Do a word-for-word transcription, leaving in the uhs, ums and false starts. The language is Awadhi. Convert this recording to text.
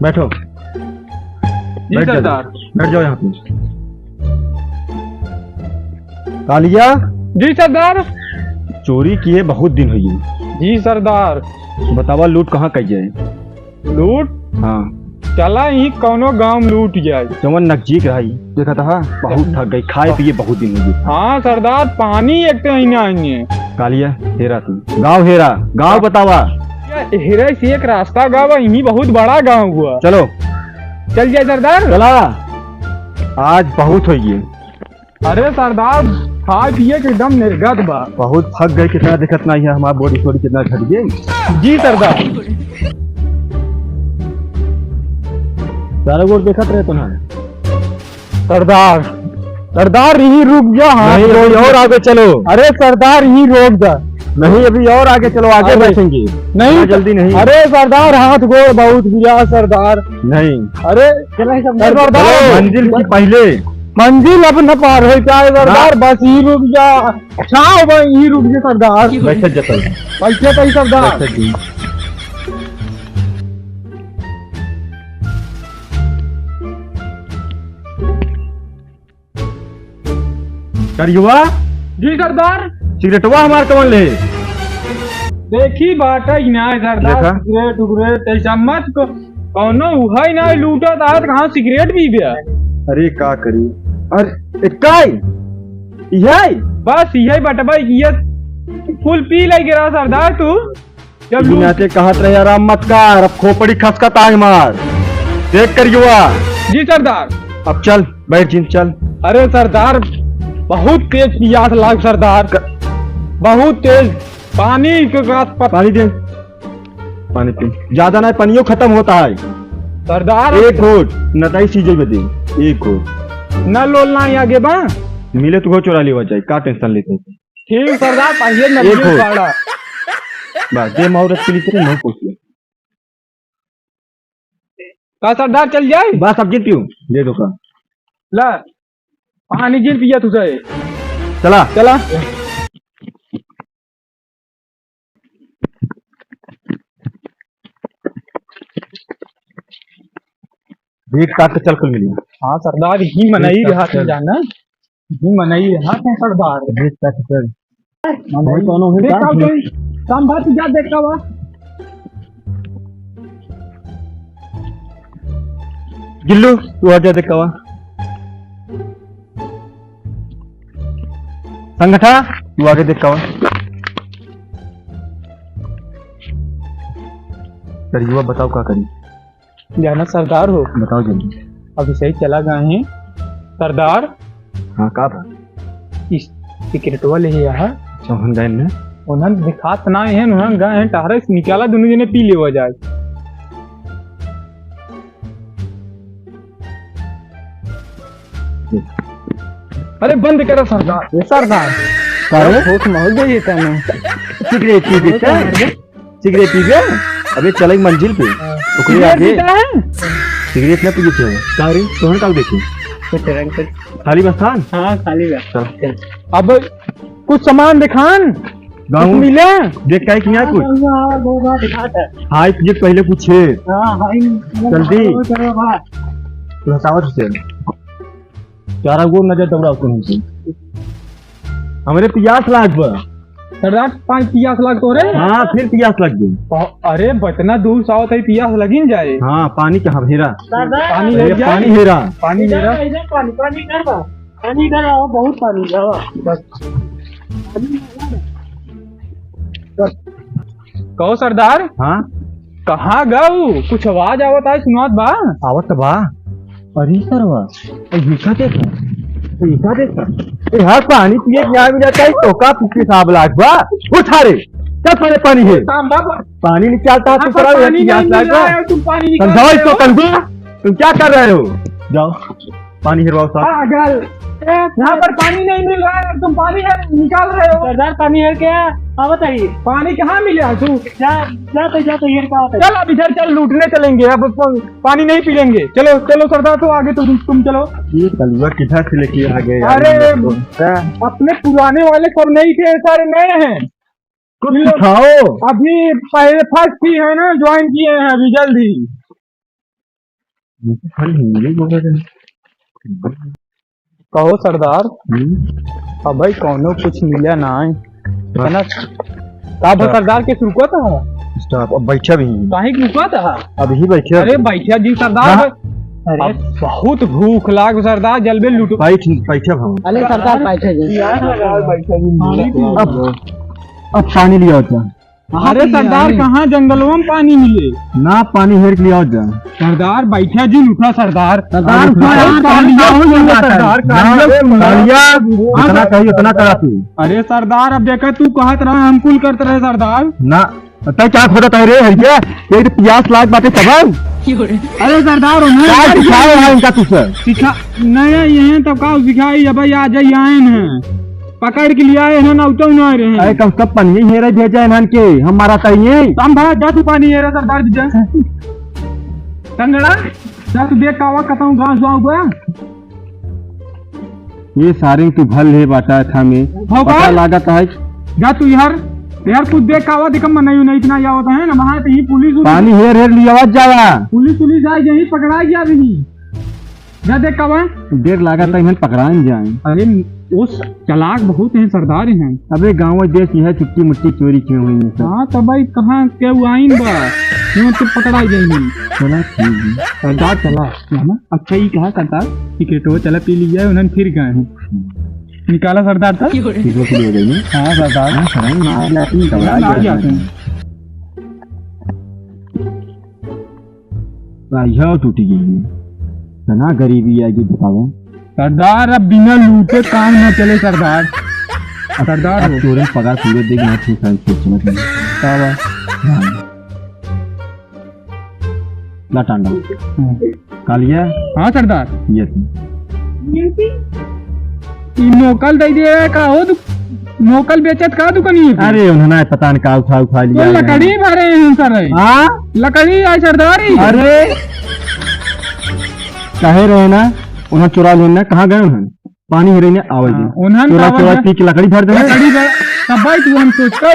बैठो। जी बैठ जाओ। सरदार। बैठ जाओ यहाँ पे। कालिया। जी सरदार। चोरी किए बहुत दिन होइ गए। जी सरदार। बतावा लूट कहाँ कइल जाए? लूट? हाँ। चला ही कौनो गाँव में लूट जाए। जवन नजदीक रही, देखत हा, बहुत थक गई, खाए पिए बहुत दिन होइ गए। हाँ सरदार, पानी एक तो ही ना आइए। कालिया, हेरा तू। गाँव हेरा, गाँव बतावा। ये हेरे से एक रास्ता गाँव, यही बहुत बड़ा गाँव हुआ। चलो। चल जाए सरदार। चला। आज बहुत होइ गए। अरे सरदार, खाए पिए के एकदम निर्गत बा। बहुत थक गए, कितना देखत नाही है, हमार body सोडी कितना घट गई। जी सरदार। चारों ओर देखत रहे तो ना। सरदार, सरदार यहीं रुक जा, हाथ नहीं, गोड़ अभी और आगे चलो। अरे सरदार यहीं रोक जा। नहीं, अभी और आगे चलो, आगे अरे, बैठेंगे। नहीं, इतना जल्दी नहीं। अरे सरदार, हाथ गोड़ बहुत गिरा सरदार। नहीं। अरे चलो, सरदार। चलो, मंजिल की पहिले। मंजिल अब न पार होइ पाए सरदार, हाँ। बस यहीं रुक जा। छाव बा, यहीं रुक जा सरदार। बैठे जतन। बैठे तो ही सरदार। बैठे जी। करियुआ? जी सरदार। सिगरेटवा हमार कवन ले? देखी बाटा ही ना है सरदार, देखा? सिगरेट उगरेट ऐसा मत को, कौनो उहाई ना लूटत आत, कहाँ सिगरेट पीबे? अरे का करी? अरे, ए, काई? इहै? बस इहै बटवा, ये full पी ले गिरा सरदार तू। जब इही लूट नाते कहत रहे, आराम मत कर, अब खोपड़ी खसकत आग मार। देख करियुआ। जी सरदार। अब चल, बैठ जिन, चल। अरे सरदार, बहुत तेज पियास लाग सरदार, क- बहुत तेज। पानी के साथ पत- पानी दे, पानी पी। ज्यादा ना, पानियो खतम होत है। सरदार। एक घोट, नताई सीजे बदे, एक घोट। नल ओल ना आगे बा? मिले तो चोरा लेवा जाए, का tension लेते हैं? ठीक सरदार, पाइए न एक हो। पाड़ा। बस, जे मुहूर्त के लिए तेरे मुंह पूछ ले। का सरदार चल जाए? बस, अब जीत पियो, दे दो का। ला, पानी जिन पिया तुझे। चला। चला। देख काट के चल कुल मिली। हाँ सरदार, ही मनई चल, रहा था चल। जाना, ही मनई रहा था सरदार। देख काट के चल। मनई। भाई कौनो है देख का? का कोई काम बात जा देख का बा। गिल्लू, तू आजा देख का बा। संगठा, तू आगे देख का बा। करियुआ बताओ का करी? जाना सरदार हो। बताओ जल्दी। अभी सही चला गए हैं सरदार। हाँ, का बा? इस सिगरेटवा ले ही आहा। अच्छा, उन्हन गए ना? उन्हन दिखात ना है, उन्हन गए हैं, टहरे से निकाला, दोनों जने पी लेवा जाए। अरे बंद करो सरदार। ये सरदार। का रे? होश में हो गई है तने। सिगरेट पी के क्या? सिगरेट पी के? अबे चले मंजिल पे। हाँ। ओकरे सिगरेट आगे। पीता है? सिगरेट ना पीते हो। का रे? तोहन का देखे? कुछ रंग कुछ। खाली बस थान? हाँ, खाली बस। चल। अब कुछ सामान दिखान। गाँव कुछ मिला? देख काहे कि यहाँ कुछ? हाँ, हाँ, वो बात दिखाता है। हाँ, एक पहले कुछ है। हाँ, हाँ, इन-, जल्दी। वो करो बात। तू हटावत से। चारा गो नजर दौड़ा को हमसे। हमरे पियास लाग बा। सरदार, पानी पियास लाग तो रे। हाँ, फिर पियास लग गई। अ-, अरे, बतना दूर से आवत है, पियास लगिन जाए। हाँ, पानी कहाँ हेरा? सरदार, पानी ले ये जाए। पानी हेरा। पानी इधर हेरा। आ, इधर पानी, पानी इधर बा। पानी इधर आओ, बहुत पानी है, आओ। बस। कहो सरदार। हाँ? कहाँ गऊ? कुछ आवाज आवत है, सुनात बा? आवत बा। अरे सरवा, ए, ये का देखा? ये का देखा? ए, हर पानी पिए के यहाँ मिला था, तो का पिछले साहब लाग बा? उठा रे, चल पहले पानी है। काम बा, बा। पानी निकालता है, हाँ, तू पर करा, पानी पियास नहीं लाग मिल रहा बा। है, तुम पानी निकाल समझाओ रहे इसको, हो। कंजूस। तुम क्या कर रहे हो? जाओ, पानी हेरवाओ साहब। पागल। ए, यहाँ पर पानी नहीं मिल रहा है, तुम पानी है, निकाल रहे हो। सरदार, पानी है क्या? हाँ, बताइए। पानी कहाँ मिले यार तू? जा, जा तो, जा तो, ये क्या होता है? चल, अब इधर चल, लूटने चलेंगे, अब प-, पानी नहीं पियेंगे। चलो, चलो सरदार, तो आगे तुम, तुम चलो। ये कलुआ किधर से लेके आ गए यार, अरे, इन लोग को? अपने पुराने वाले सब नहीं थे, सारे नए हैं। कुछ सिखाओ। अभी पहले first ही है ना, join किए हैं अभी जल्द ही। कहो सरदार। हम्म। अब भाई कौनो कुछ मिला ना है। बस। है ना? का बा सरदार के रुका था? Stop, अब बैठा भी नहीं। काहे के रुका था? अभी बैठा। अरे बैठा जी सरदार। हाँ। अरे अब बहुत भूख लाग सरदार, जलबे लूटो। बैठ, बैठा हम। अरे सरदार बैठा जी। यार सरदार बैठा जी। पानी पी। अब, अब पानी लिया होता। अरे सरदार, कहाँ जंगलवा में पानी मिले? ना, पानी हेर के लिया जा। सरदार, बैठा जी, उठा सरदार। सरदार, अरे उठा यार, सरदार, कालिया हो गया सरदार, ना, कालिया हो गया। कालिया, हाँ, इतना सर। कही, उतना करा तू। अरे सरदार, अब देखा, तू कहत रहा, हम कुल करत रहे सरदार। ना, तै क्या खोदत है रे, हरिया? ये तो पियास लाग बाटे तब। अरे सरदार, उन्हें क्या सिखाए हैं इनका तू सर? सिखा, नहीं, ये तो का सिखाई, अब आ जाइए, आए हैं। पकड़ के लिया है ना, उतौ ना रहे। अरे, कम से कम पानी हेरे भेजा इन्हन के, हम मारा तइये। तम भाई, जा तू पानी हेरे, सरदार जी, जा। टंगड़ा, जा तू देख कावा कतौ घास जाओ बा। ये सारे तू भल है बाटा था में। हो पता का? लागत है। जा तू यार, यार कुछ देख कावा, देख मन नहीं, नहीं इतना या होता है ना, वहाँ तो ही पुलिस उलिस पानी हेर हेर लियावत जावा। पुलिस उलिस आ यही पकड़ा गया भी नहीं। जा देख कावा। देर लागत है, इन्हन पकड़ान जाए। अरे, वो स-, चालाक बहुत हैं, सरदार हैं। अबे, गाँव देश यह छुट्टी मुट्टी चोरी क्यों हुई है, सर? हाँ, तो भाई, कहाँ के वो आइन बा? क्यों तो पकड़ा गए हैं? चला, ठीक है। सरदार, चला, है ना? अच्छा, ये कहा सरदार, टिकटो चला पी लिया, उन्होंने फिर गए हैं। निकाला सरदार, था? टिकटो पी लिया गए हैं? हाँ, सरदार। हाँ, सर, ना, ना, ना, ना, ना, ना, ना, ना, यह टूटी गई है। इतना गरीबी आ गई, बताओ। सरदार, अब बिना लूटे काम ना चले, सरदार। सरदार अब हो। चोरन पगार पूरे देख ना, ठीक है, ठीक समझ में। का बा? हाँ। ला टांडा। हम्म। कालिया? हाँ, सरदार। ये तू। ई नोकल दे दे का हो तू? नोकल बेचत का दुकानी पे? अरे, उन्होंने पता न का उठा, उठा लिया तो है। लकड़ी भरे हैं सर। हाँ? लकड़ी आए सरदारी। अरे, कहे रहे ना, उन्हें चुरा लेना, कहाँ गए उन्हें? पानी हो रही ने, आवे हाँ, जी। उन्हें चुरा, चुरा पी के लकड़ी भर दे। लकड़ी भर, तब भाई तू हम सोच के